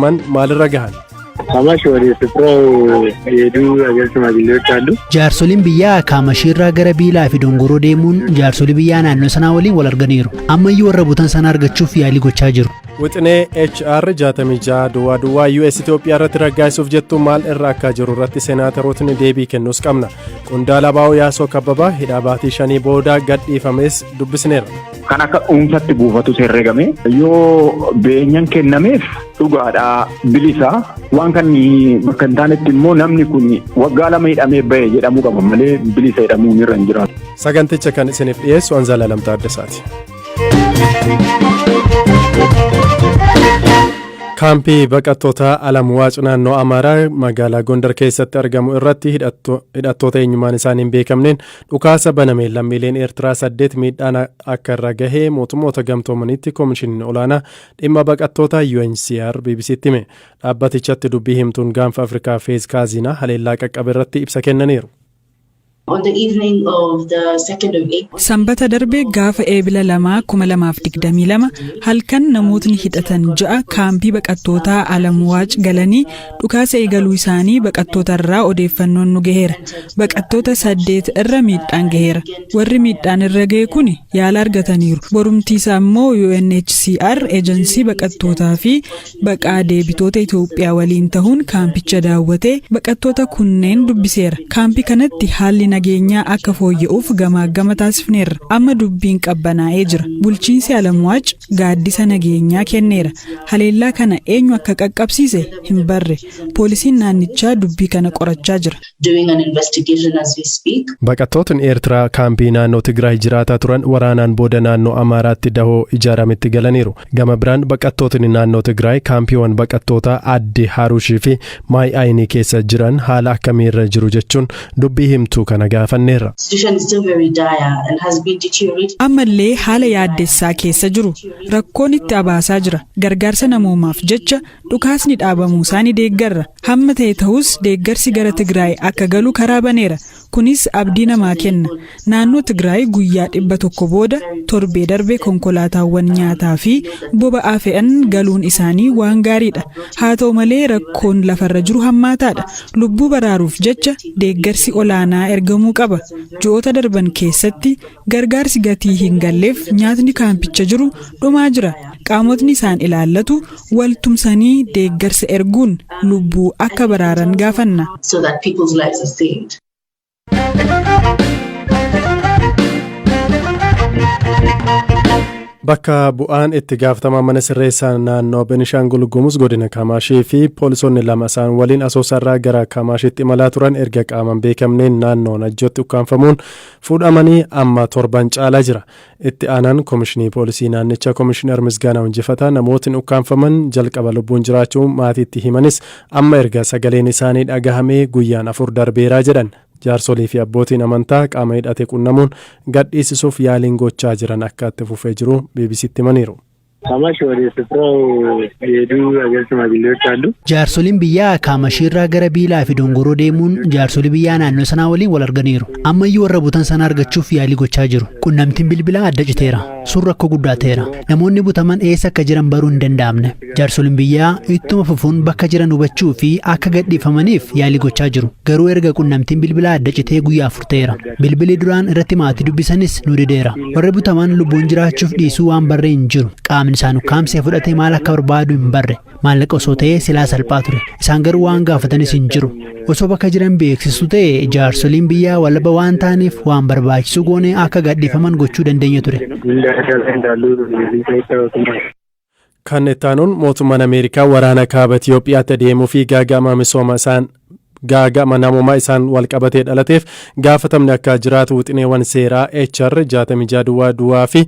Man maalirra gahan? ከማሽ ወደ ስፍራው የሄዱ ሀገር ሽማግሌዎች አሉ። Jaarsoliin biyyaa Kaamashiirraa gara Biilaa fi Dongoroo deemuun jaarsolii biyyaa naannoo sanaa waliin wal arganiiru. Ammayyuu warra butan sana argachuuf yaalii gochaa jiru. Wixinee HR 66 duwwaa duwwaa US Itoophiyaa irratti raggaasisuuf jettu maal irra akka jiru irratti senaatarootni deebii kennuus qabna. Qondaala Baa'oo Yaasoo Kabbabaa hidhaa baatii 5 booda gadhiifames dubbisneera. Kan akka dhuunfatti buufatu herregame yoo beenyaan kennameef dhugaadhaa bilisaa waan kan bakka hin taanetti immoo namni kun waggaa 2 hidhamee bahe jedhamuu qaba malee bilisa jedhamuun irra hin jiraatu. Saganticha kan isiniif dhiyeessu Anzalaalam Taaddasaati. Kaampii baqattoota Alamwaac naannoo Amaaraa magaalaa Gondar keessatti argamu irratti hidhattoota eenyummaan isaanii hin beekamneen dhukaasa banameen lammiileen Eertiraa 8 miidhaan akka irra gahee mootummoota gamtoomanitti koomishiniin olaanaa dhimma baqattoota UNHCR BBCtti hime. Dhaabbatichatti dubbii himtuun gaanfa Afrikaa Feez Kaazinaa haleellaa qaqqabe irratti ibsa kennaniiru. On the evening of the 2nd of April. Sanbata darbe gaafa Eebila 2, 2022 halkan namootni hidhatan ja'a kaampii baqattootaa Alamwaac galanii dhukaasa eegaluu isaanii baqattoota irraa odeeffannoon nu gaheera. Baqattoota saddeet irra miidhaan gaheera. Warri miidhaan irra gahe kun yaala argataniiru. Borumtii isaa immoo UNHCR eejansii baqattootaa fi baqaa deebitoota Itoophiyaa waliin ta'uun kaampicha daawwatee baqattoota kunneen dubbiseera. Kaampii kanatti haalli nageenyaa akka fooyya'uuf gamaagama taasifneerra. Amma dubbiin qabbanaa'ee jira. Bulchiinsi Alamwaac gaaddisa nageenyaa kenneera. Haleellaa kana eenyu akka qaqqabsiise hin barre. Poolisiin naannichaa dubbii kana qorachaa jira. Doing an investigation as we speak. Baqattootni Eertiraa kaampii naannoo Tigraay jiraataa turan waraanaan booda naannoo Amaaraatti dahoo ijaarametti galaniiru. Gama biraan baqattootni naannoo Tigraay kaampiiwwan baqattootaa Adde Haruushii fi Maay Ayinii keessa jiran haala akkamiirra jiru jechuun dubbii himtuu kana gaafanneerra. Situation is still very dire and has been deteriorating. Ammallee haala yaaddessaa keessa jiru. Rakkoon itti abaasaa jira. Gargaarsa namoomaaf jecha dhukaasni dhaabamuu isaa ni deeggarra. Hamma ta'e ta'us deeggarsi gara Tigraay akka galu karaa baneera. Kunis abdii namaa kenna. Naannoo Tigraay guyyaa 100 booda torbee darbe konkolaataawwan nyaataa fi boba'aa fe'an galuun isaanii waan gaariidha. Haa ta'u malee rakkoon lafarra jiru hammaataadha. Lubbuu baraaruuf jecha deeggarsi olaanaa ergamuu qaba. Ji'oota darban keessatti gargaarsi gatii hin galleef nyaatni kaampicha jiru dhumaa jira. Qaamotni isaan ilaallatu waltumsanii deeggarsa erguun lubbuu akka baraaran gaafanna. So that people's lives are saved. Bakka bu'aan itti gaafatamaa mana sirreessaa naannoo Benishaangul Gumuz godina Kamaashii fi poolisoonni lama isaan waliin Asoosaarraa gara Kamaashiitti imalaa turan erga qaaman beekamneen naannoo Najjootti ukkaanfamuun fuudhamanii amma torban caalaa jira. Itti aanaan koomishinii poolisii naannichaa Koomishinar Misgaanaa Injifataa namootni ukkaanfaman jalqaba lubbuun jiraachuu maatiitti himanis amma erga sagaleen isaanii dhagahamee guyyaan 4 darbeeraa jedhan. Jaarsolii fi abbootiin amantaa qaama hidhate qunnamuun gadhiisisuuf yaaliin gochaa jiran akka itti fufee jiru BBCtti himaniiru. ከማሽ ወደ ስፍራው የሄዱ ሀገር ሽማግሌዎች አሉ። Jaarsoliin biyyaa Kaamashiirraa gara Biilaa fi Dongoroo deemuun jaarsolii biyyaa naannoo sanaa waliin wal arganiiru. Ammayyuu warra butan sana argachuuf yaalii gochaa jiru. Qunnamtiin bilbilaa adda citeera. Sun rakkoo guddaa ta'eera. Namoonni butaman eessa akka jiran baruu hin danda'amne. Jaarsoliin biyyaa ittuma fufuun bakka jiran hubachuu fi akka gadhiifamaniif yaalii gochaa jiru. Garuu erga qunnamtiin bilbilaa adda citee guyyaa 4 ta'eera. Bilbilli duraan irratti maatii dubbisanis nu dideera. Warri butaman lubbuun jiraachuuf dhiisuu waan barree hin jiru. Qaamni isaan ukkaamsee fudhatee maal akka barbaadu hin barre. Maallaqa osoo ta'ee silaa salphaa ture. Isaan garuu waan gaafatanis hin jiru. Osoo bakka jiran beeksisu ta'e jaarsoliin biyyaa walaba waan ta'aniif waan barbaachisu goonee akka gadhiifaman gochuu dandeenya ture. Kan itti aanuun mootummaan Ameerikaa waraana kaaba Itoophiyaatti adeemuu fi gaaga'ama misooma isaan gaaga'ama namummaa isaan walqabatee dhalateef gaafatamni akka jiraatu wixineewwan seeraa HR 66 duwwaa duwwaa fi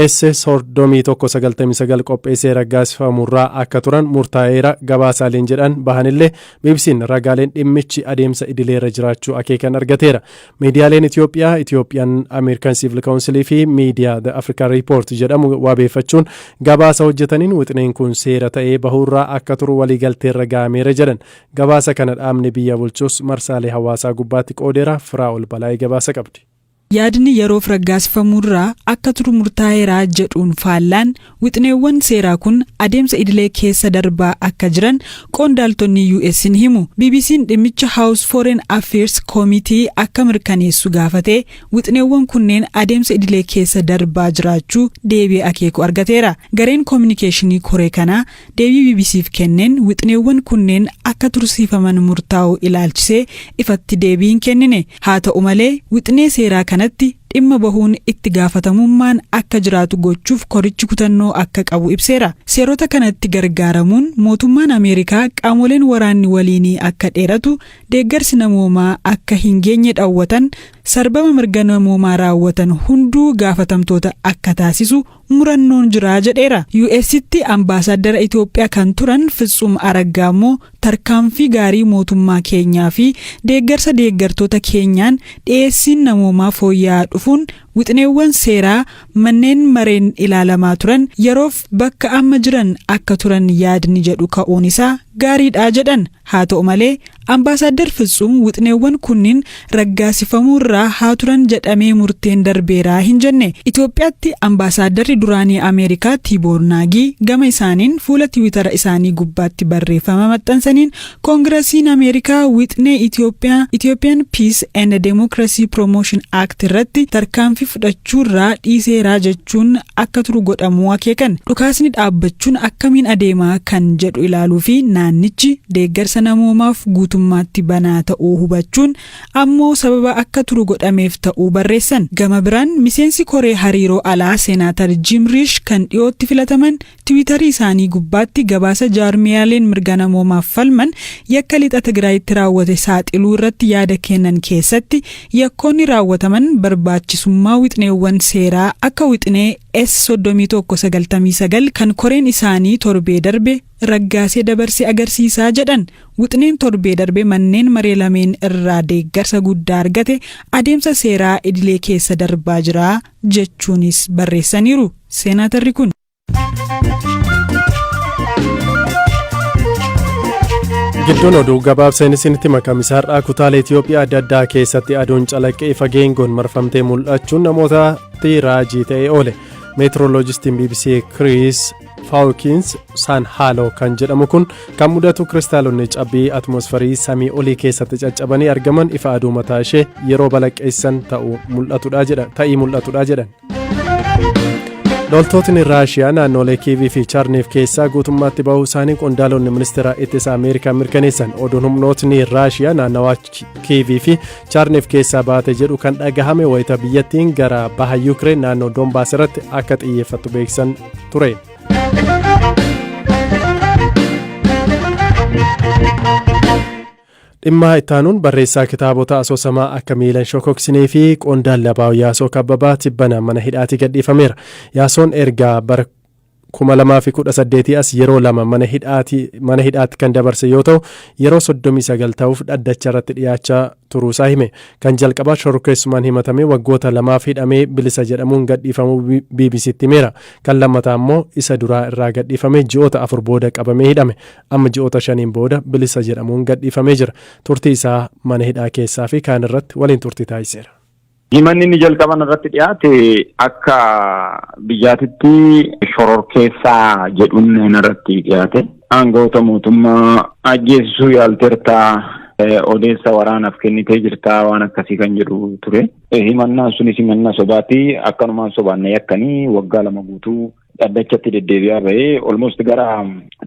S 3199 qopheessee raggaasifamurraa akka turan murtaa'eera gabaasaaleen jedhan bahanillee BBC'n ragaaleen dhimmichi adeemsa idileerra jiraachuu akeekan argateera. Miidiyaaleen Itoophiyaa Itoophiyaan Ameerikan Civil Council fi Miidiyaa The African Report jedhamu waabeeffachuun gabaasa hojjetaniin wixineen kun seera ta'ee bahuurraa akka turu waliigalteerra ga'ameera jedhan. Gabaasa kana dhaabni biyya bulchus marsaalee hawaasaa gubbaatti qoodeera. Firaa ol balaa'ee gabaasa qabdi. Yaadni yeroof raggaasifamuurraa akka turu murtaa'eeraa jedhuun faallaan, wixineewwan seeraa kun adeemsa idilee keessa darbaa akka jiran qondaaltonni US ni himu. BBC'n dhimmicha House Foreign Affairs Committee akka mirkaneessu gaafatee, wixineewwan kunneen adeemsa idilee keessa darbaa jiraachuu deebii akeeku argateera. Gareen koominikeeshinii koree kanaa deebii BBCf kenneen wixineewwan kunneen akka tursiifaman murtaa'u ilaalchisee ifatti deebii hin kennine. Haa ta'u malee, wixinee seeraa kanatti dhimma bahuun itti gaafatamummaan akka jiraatu gochuuf korichi kutannoo akka qabu ibseera. Seerota kanatti gargaaramuun mootummaan Ameerikaa qaamoleen waraanni waliinii akka dheeratu, deeggarsi namoomaa akka hin geenye dhawwatan, sarbama mirga namoomaa raawwatan hunduu gaafatamtoota akka taasisu murannoon jira jedheera. US'tti ambaasaaddara Itoophiyaa kan turan Fitsum Araggaa immoo, tarkaanfii gaarii mootummaa keenyaa fi deeggarsa deeggartoota keenyaan dhiyeessiin namoomaa fooyya'aa dhufuun wixineewwan seeraa manneen mareen ilaalamaa turan yeroof bakka amma jiran akka turan yaadni jedhu ka'uun isaa gaariidha jedhan. Haa ta'u malee, ambaasaaddar Fitsum wixineewwan kunniin raggaasifamuurraa haa turan jedhamee murteen darbeeraa hin jenne. Itoophiyaatti ambaasaadarri duraanii Ameerikaa Tiiboor Naagii gama isaaniin fuula Tiwiitara isaanii gubbaatti barreeffama maxxansaniin, Koongirasiin Ameerikaa wixinee Itoophiyaa Ethiopian Peace and Democracy Promotion Act irratti tarkaanfii fudhachuurraa dhiiseeraa jechuun akka turu godhamuu akeekan. Dhukaasni dhaabbachuun akkamiin adeemaa kan jedhu ilaaluu fi naannichi deeggarsa namoomaaf guutummaatti banaa ta'uu hubachuun ammoo sababa akka turu godhameef ta'uu barreessan. Gama biraan, miseensi koree hariiroo alaa Seenaatar Jim Riish kan dhiyootti filataman Tiwiitarii isaanii gubbaatti gabaasa jaarmiyaaleen mirga namoomaaf falman yakka lixa Tigraayitti raawwate saaxiluu irratti yaada kennan keessatti, yakkoonni raawwataman barbaachisummaa wixineewwan seeraa akka wixinee S 3199 kan koreen isaanii torbee darbe raggaasee dabarse agarsiisaa jedhan. Wixineen torbee darbe manneen maree lameen irraa deeggarsa guddaa argate adeemsa seeraa idilee keessa darbaa jira jechuunis barreessaniiru seenaatarri kun. Gidduun oduu gabaabseen isinitti makamisaa har'aa, kutaalee Itoophiyaa adda addaa keessatti aduun calaqqee ifa geengoon marfamtee mul'achuun namootatti raajii ta'ee oole. Meetirooloojistiin BBC Chris Faawkins Sun Halo kan jedhamu kun kan mudatu kiristaalonni cabbii atmosferii samii olii keessatti caccabanii argaman ifa aduu mataa ishee yeroo balaqqeessan ta'uu mul'atudha jedhan ta'ii mul'atudha jedhan. Loltootni Raashiyaa naannolee Kiivii fi Chaarniif keessaa guutummaatti bahuu isaanii qondaalonni ministeera ittisa Ameerikaa mirkaneessan. Oduun humnootni Raashiyaa naannawaa Kiivii fi Chaarniif keessaa baate jedhu kan dhagahame wayita biyyattiin gara baha Yuukireen naannoo Doonbaas irratti akka xiyyeeffattu beeksisan ture. Dhimma ittaanuun, barreessaa kitaabota asoosamaa Akka Miilan Shokoksinee fi Qondaala Abaa'oo Yaasoo Kabbabaa tibbana mana hidhaatii gadhiifameera. Yaasoon erga bara 2018 as yeroo lama mana hidhaatti kan dabarse yoo ta'u, yeroo 39 ta'uuf dhaddacha irratti dhiyaachaa turuusaa hime. Kan jalqabaa shororkeessumaan himatamee waggoota 2f hidhamee bilisa jedhamuun gadhiifamuu BBCtti himeera. Kan lammataa immoo isa duraa irraa gadhiifamee ji'oota 4 booda qabamee hidhame. Amma ji'oota 5n booda bilisa jedhamuun gadhiifamee jira. Turtii isaa mana hidhaa keessaa fi kaan irratti waliin turtii taasiseera. Himanni inni jalqaban irratti dhiyaate akka biyyaatitti shororkeessaa jedhuun irratti dhiyaate. Aangawoota mootummaa ajjeesisuu yaalteertaa, odeessa waraanaaf kennitee jirtaa, waan akkasii kan jedhu ture. Himannaan sunis himannaa sobaati. Akkanumaan sobaan na yakkanii waggaa 2 guutuu dhaddachatti deddeebi'aa bahee, almost gara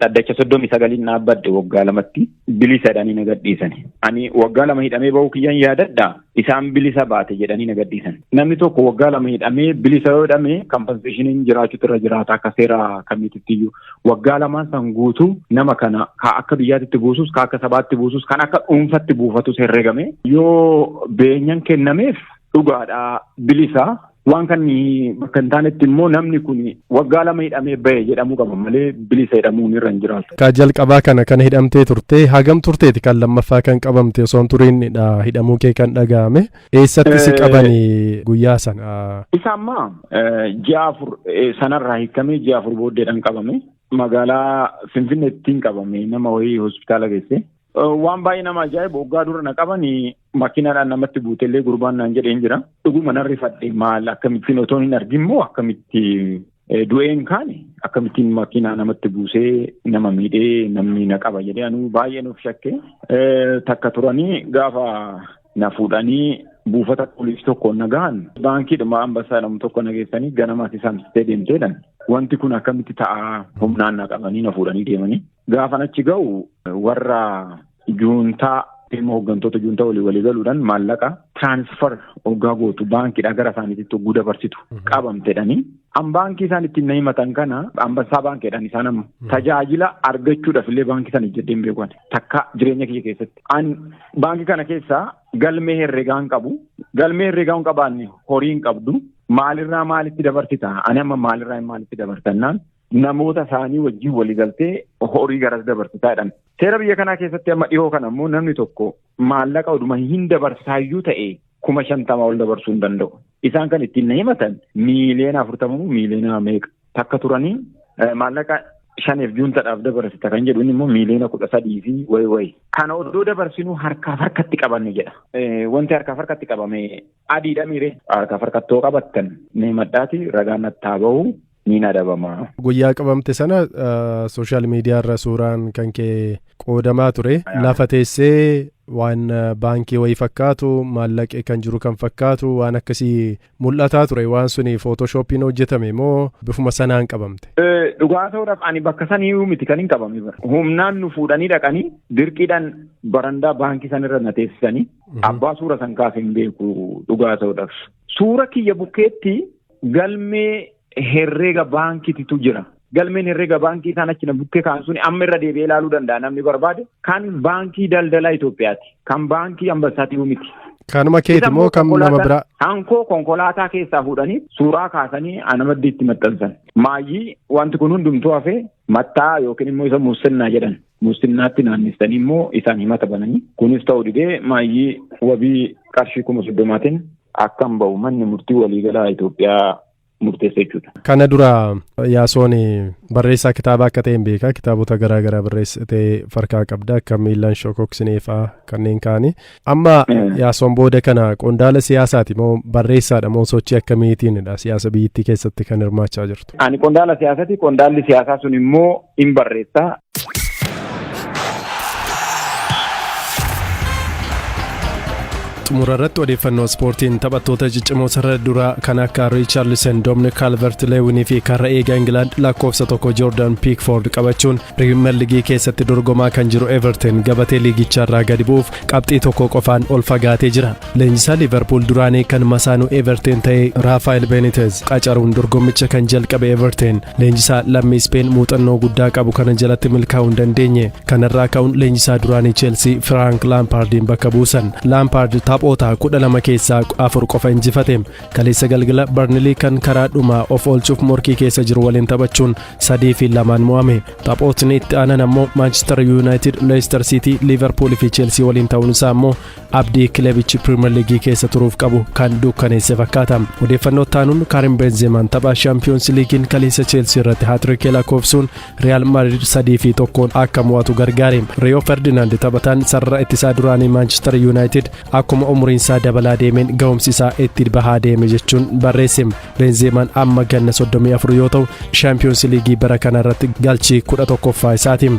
dhaddacha 39n dhaabbadde waggaa 2tti, bilisa jedhanii na gadhiisani. Ani waggaa 2 hidhamee bahuu kiyyan yaadadha. Isaan bilisa baate jedhanii na gadhiisan. Namni tokko waggaa 2 hidhamee bilisa yoo hidhame, compensationiin jiraachuutu irra jiraata akka seera kamiititti iyyuu. Waggaa lamaan san guutuu nama kana ka akka biyyaatitti buusus, ka akka sabaatti buusus, kan akka dhuunfatti buufatus herregame yoo beenyan kennameef dhugaadhaa bilisa. Waan kan bakka hin taanetti immoo namni kun waggaa 2 hidhamee bahe jedhamuu qaba malee bilisa jedhamuun irra hin jiraatu. Ka jalqabaa kana kan hidhamtee turte hagam turteeti? Kan lammaffaa kan qabamte osoo hin turiin hidhamuu kee kan dhaga'ame. Eessatti si qabani guyyaa sana? Isa ammaa ji'a 4 sanarraa hiikamee ji'a 4 booddeedhaan qabame. Magaalaa Finfinneettiin qabame, nama wayii hospitaala geesse. Waan baay'ee nama ajaa'ibu, waggaa dura na qabanii makiinaadhaan namatti buutellee gurbaan naan jedheen jira. Dhuguma nan rifadhe, maal akkamittiin otoo hin argin immoo akkamitti du'een kaane, akkamittiin makiinaa namatti buusee nama miidhee namni na qaba jedhee anuu baay'ee nuuf shakke. Takka turanii gaafa na fuudhanii buufata poolisii tokkoon na gahan, baankiidhuma Ambassaa jedhamu tokko na geessanii, ganamaas isaan deemteedhan. Wanti kun akkamitti ta'a, humnaan na qabanii na fuudhanii deemanii. Gaafan achi ga'u warra juuntaa dhimma hooggantoota juuntaa walii galuudhaan maallaqa transfer hoggaa gootu, baankiidhaa gara isaaniitti hogguu dabarsitu qabamtedhanii. An baankii isaan ittiin na himatan kana Ambassaa baankiidhaan isaan amma tajaajila argachuudhaaf illee baankii sana ijjadheen beeku takka jireenya kiyya keessatti. An baankii kana keessaa galmee herreegaa hin qabu. Galmee herreegaa hin qabaanne horii hin qabdu. Maalirraa maalitti dabarsita? Ani amma maalirraa maalitti dabarsannaan namoota isaanii wajjin walii galtee horii garas dabarsitaa jedhan. Seera biyya kanaa keessatti amma dhihoo kana immoo namni tokko maallaqa oduma hin dabarsaayyuu ta'e 50,000 ol dabarsuu hin danda'u. Isaan kan ittiin na himatan 40 miiliyoona miiliyoona meeqa takka turanii maallaqa shaneef juuntadhaaf dabarsita kan jedhu, inni immoo 13 miiliyoona fi wayi wayi. Kana odoo dabarsinuu harkaaf harkatti qabanne jedha. Wanti harkaaf harkatti qabame adiidha miire. Harkaaf harkattoo qabattan ni maddaati, ragaan nattaa bahu, ni adabama. Guyyaa qabamte sana social media irra suuraan kan kee qoodamaa ture. Lafa teessee waan baankii wayii fakkaatu, maallaqee kan jiru kan fakkaatu, waan akkasii mul'ataa ture. Waan suni Photoshoppiin hojjetame moo bifuma sanaan qabamte? Dhugaa ta'uudhaaf ani bakka sanii miti kan hin qabame bara. Humnaan nu fuudhanii dhaqanii dirqiidhaan barandaa baankii sanirra na teessisanii, abbaa suura san kaase hin beeku dhugaa ta'uudhaaf. Suura kiyya bukkeetti galmee herreega baankiitu jira. Galmeen herreega baankii isaan achi na bukkee kaan suni amma irra deebi'ee ilaaluu danda'a namni barbaade. Kan Baankii Daldalaa Itoophiyaati. Kan Baankii Ambassaatii miti. Kanuma keeti moo kan nama biraa? Hankoo konkolaataa keessaa fuudhanii suuraa kaasanii anamaddi itti maxxansan. Maayyii wanti kun hundumtuu hafee mattaa yookiin immoo isa muusinnaa jedhan. Muusinnaatti naannessanii immoo isaan himata bananii. Kunis ta'uu didee maayyii wabii qarshii 30,000n akkan bahu manni murtii waliigalaa Itoophiyaa murteessa jechuudha. Kana dura Yaasoon barreessaa kitaabaa akka ta'e hin beeka. Kitaabota garaa garaa barreessitee farkaa qabda. Akka Miilaan Shokoksinee fa'aa kanneen kaani. Amma Yaasoon booda kana qondaala siyaasaati moo barreessaadha moo sochii akkamiitiinidha siyaasa biyyattii keessatti kan hirmaachaa jirtu? Ani qondaala siyaasaati. Qondaalli siyaasaa sun immoo hin barreessaa. Xumura irratti odeeffannoo ispoortiin, taphattoota ciccimoo sarara duraa kan akka Riichaarlisen, Dominik Kaalvert Leewinii fi karra eegaa Ingilaand lakkoofsa 1 Joordan Piikfoord qabachuun Piriimeer Liigii keessatti dorgomaa kan jiru Everton gabatee liigichaa gadi bu'uuf qabxii tokko qofaan ol fagaatee jira. Leenjisaa Liverpool duraanii kan masaanuu Everton ta'e Raafaayil Benitez qacaruun dorgommicha kan jalqabe Everton leenjisaa lammii Speen muuxannoo guddaa qabu kana jalatti milkaa'uu hin dandeenye. Kanarraa ka'uun leenjisaa duraanii Chelsea Frank Laampaardiin bakka buusan. Laampaard taphoota 12 keessaa afur qofa injifate. Kaleessa galgala Barnilii kan karaa dhumaa of oolchuuf morkii keessa jiru waliin taphachuun 3-2 mo'ame. Taphootni itti aanan ammoo Manchester United, Leicester City, Liverpool fi Chelsea waliin ta'uun isaa ammoo abdii kilabichi Piriimeer Liigii keessa turuuf qabu kan dukkaneesse fakkaata. Odeeffannoo taanuun, Karim Benzema tapha Shaampiyoons Liigiin kaleessa Chelsea irratti haatirikii lakkoofsuun Real Madrid 3-1 akka mo'atu gargaare. Rio Ferdinand, taphataan sarara ittisaa duraanii Manchester United, akkuma umuriin isaa dabalaa deemeen ga'umsi isaa itti bahaa deeme jechuun barreesse. Benzeemaan amma ganna 34 yoo ta'u, Shaampiyoons Liigii bara kana irratti galchii 11ffaa isaati.